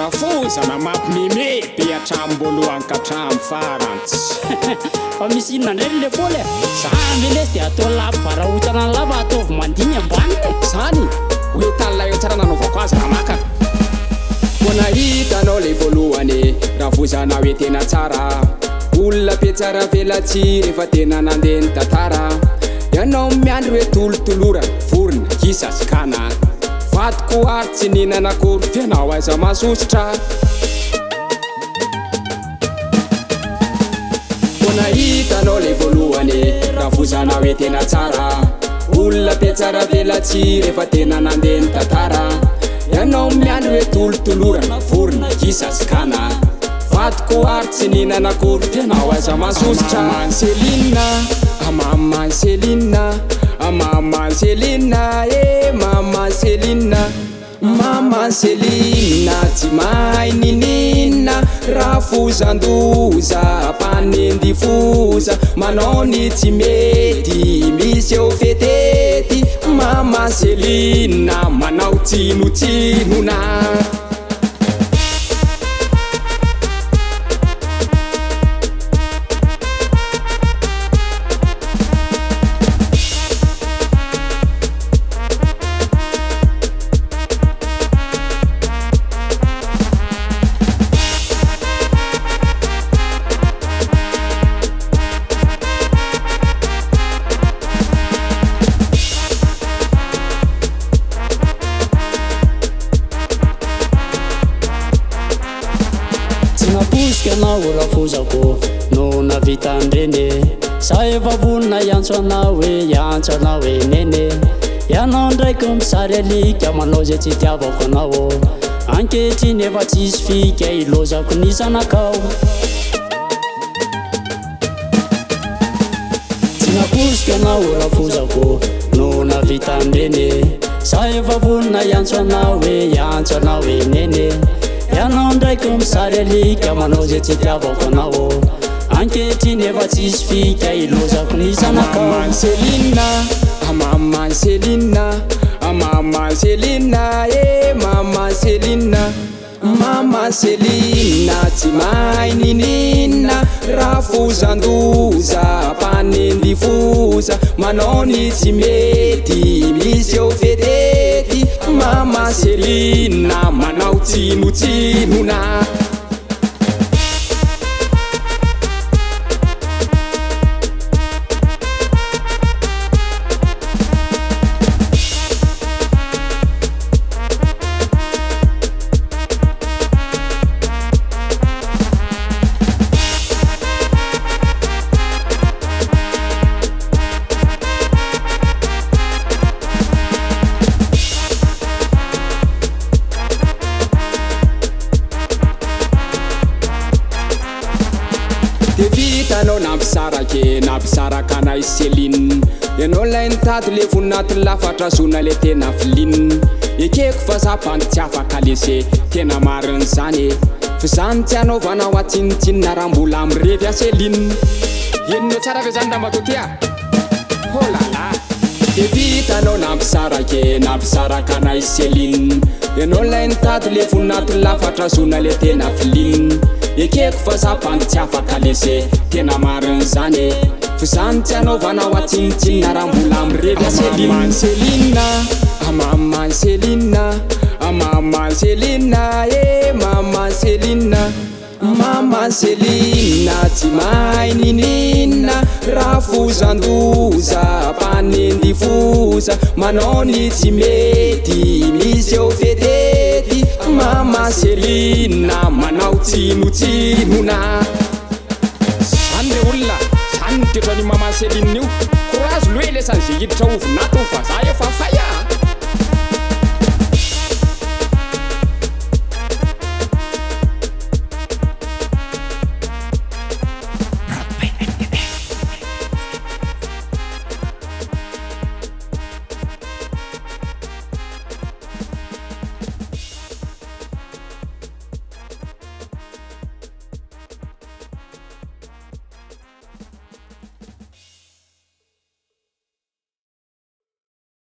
Rafozana mampimeme be hatramin'ny-boalohany ka hatramin'ny farany. Fa misy inona indray ry Lepaoly e? Zany ve lesy dia atao lava varahontsana ny lava ataovy mandihy ny ambaniny e? Zany? Ho hitan'ilay eo tsara nanaovako azy raha maka. Vao nahita anao le voalohany e, rafozana hoe tena tsara. Olona mpiatsara velatsihy rehefa tena nandeha ny tantara. Ianao miandry hoe tolotolorana, vorona, gisa sy gana. Vadiko ary tsy nihinana akory f'ianao aiza masosotra. Vao nahita anao le voalohany e, rafozana hoe tena tsara. Olona mpiatsara velatsihy rehefa tena nandeha ny tantara. Ianao miandry hoe tolotolorana, vorona, gisa sy gana. Vadiko ary tsy nihinana akory f'ianao aiza masosotra. Maman Céline, maman Céline, maman Céline eh, maman Céline. Maman Céline tsy mahay niniana, rafozan-doza, mpanendy foza, manao ny tsy mety, miseho fetety. Maman Céline manao tsinotsinona. Tsy nampoiziko ianao rafozako no nahavita an'ireny e. Za efa vonona hiantso anao hoe hiantso anao hoe neny e. Ianao ndraiky misary alika manao izay tsy itiavako anao ô. Ankehitriny efa tsisy fika ilozako ny zanakao. Tsy nampoiziko ianao rafozako no nahavita an'ireny e. Za efa vonona hiantso anao hoe hiantso anao hoe neny e. Ianao ndraiky misary alika manao izay tsy itiavako anao ô. Ankehitriny efa tsisy fika ilozako ny zanakao. Maman Céline, maman Céline, maman Céline eh, maman Céline. Maman Céline tsy mahay niniana, rafozan-doza, mpanendy foza, manao ny tsy mety, miseho fetety. Maman Céline manao tsinotsinona. Dia vitanao nampisaraka e, nampisaraka anay Céline. Ianao ilay nitady le vonaty lafatra zona le tena filine. Ekeko fa za bandy tsy afaka lese, tena marina izany e. F'izany tsy anaovanao atsinontsinona raha mbola mirevy a Céline. Henonao tsara ve zany ramatoa ty a? Oh là là! Dia vitanao nampisaraka e, nampisaraka anay Céline. Ianao ilay nitady le vonaty lafatra zona le tena filine. Ekeko fa za bandy tsy afaka lese, tena marina izany e. F'izany tsy anaovanao atsinontsinona raha mbola mirevy a Céline. Maman Céline, maman Céline, maman Céline eh, maman Céline. Maman Céline tsy mahay niniana, rafozan-doza, mpanendy foza, manao ny tsy mety, miseho fetety. Maman Céline manao tsinotsinona. Zany re olona, zany ny toetran'io Maman Céline io. Courage loha e, lesan'izay hiditra ho vonato ny vazaha efa fay a!